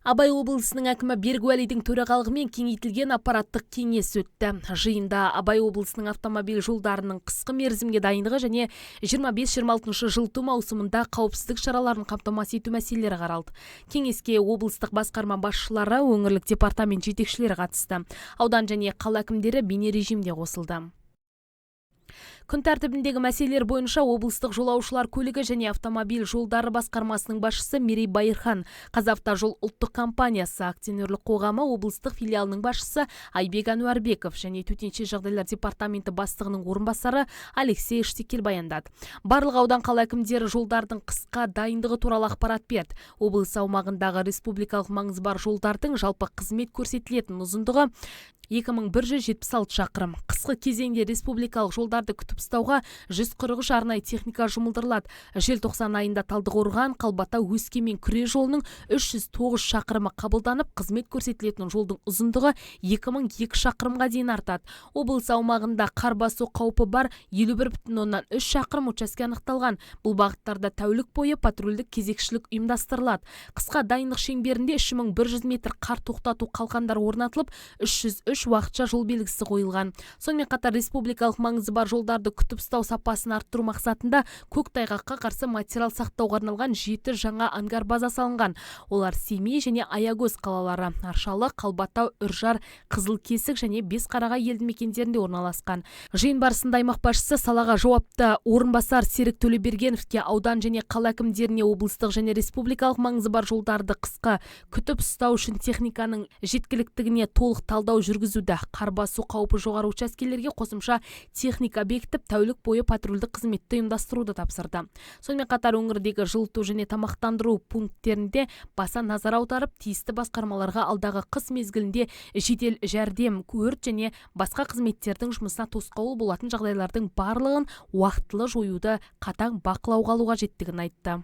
Абай облысының әкімі Берік Уәлидің төрағалығымен кеңейтілген аппараттық кеңес өтті. Жиында Абай облысының автомобиль жолдарының қысқы мерзімге дайындығы және 25-26 жылыту маусымында қауіпсіздік шараларын қамтамасыз ету мәселелері қаралды. Кеңеске облыстық басқарма басшылары, өңірлік департамент жетекшілері қатысты. Аудан және қала әкімдері бейне режимде қосылды. Күн тәртібіндегі мәселелер бойынша облыстық жолаушылар көлігі және автомобиль жолдары басқармасының басшысы Мерей Байырхан, «Қазавтожол» ұлттық компаниясы акционерлік қоғамы облыстық филиалының басшысы Айбек Әнуарбеков және төтенше жағдайлар департаменті бастығының орынбасары Алексей Штекель баяндады. Барлық аудан, қала әкімдері жолдардың қысқа дайындығы туралы ақпарат берді. Облыс аумағындағы республикалық маңызы бар жолдардың жалпы қызмет көрсетілетін ұзындығы 2176 шақырым. Қысқы кезеңде республикалық жолдарды күтіп ұстауға 143 арнайы техника жұмылдырылады. Желтоқсан айында Талдықорған, Қалбатау, Өскемен күре жолының 309 шақырымы қабылданып, қызмет көрсетілетін жолдың ұзындығы 2002 шақырымға дейін артады. Облыс аумағында қар басу қаупі бар 51,3 шақырым учаске анықталған. Бұл бағыттарда тәулік бойы патрульдік кезекшілік ұйымдастырылады. Қысқа дайындық шеңберінде 3100 метр қар тоқтату қалқандары орнатылып, 303 уақытша жол белгісі қойылған. Сонымен қатар республикалық маңызы бар жолдарды күтіп ұстау сапасын арттыру мақсатында көктайғаққа қарсы материал сақтауға арналған жеті жаңа ангар база салынған. Олар Семей және Аягөз қалалары, Аршалы, Қалбатау, Үржар, Қызылкесік және Бесқарағай елді мекендерінде орналасқан. Жиын барысында аймақ басшысы салаға жауапты орынбасар Серік Төлебергеновке, аудан және қала әкімдеріне облыстық және республикалық маңызы бар жолдарды қысқы күтіп ұстау үшін техниканың жеткіліктігіне толық талдау жүргізуді, қар басу қаупі жоғары учаскелерге қосымша техника бекітіп, тәулік бойы патрульдік қызметті ұйымдастыруды тапсырды. Сонымен қатар өңірдегі жылыту және тамақтандыру пункттерінде баса назар аударып, тиісті басқармаларға алдағы қыс мезгілінде жедел жәрдем, өрт және басқа қызметтердің жұмысына тосқауыл болатын жағдайлардың барлығын уақытылы жоюды қатаң бақылауға алу қажеттігін айтты.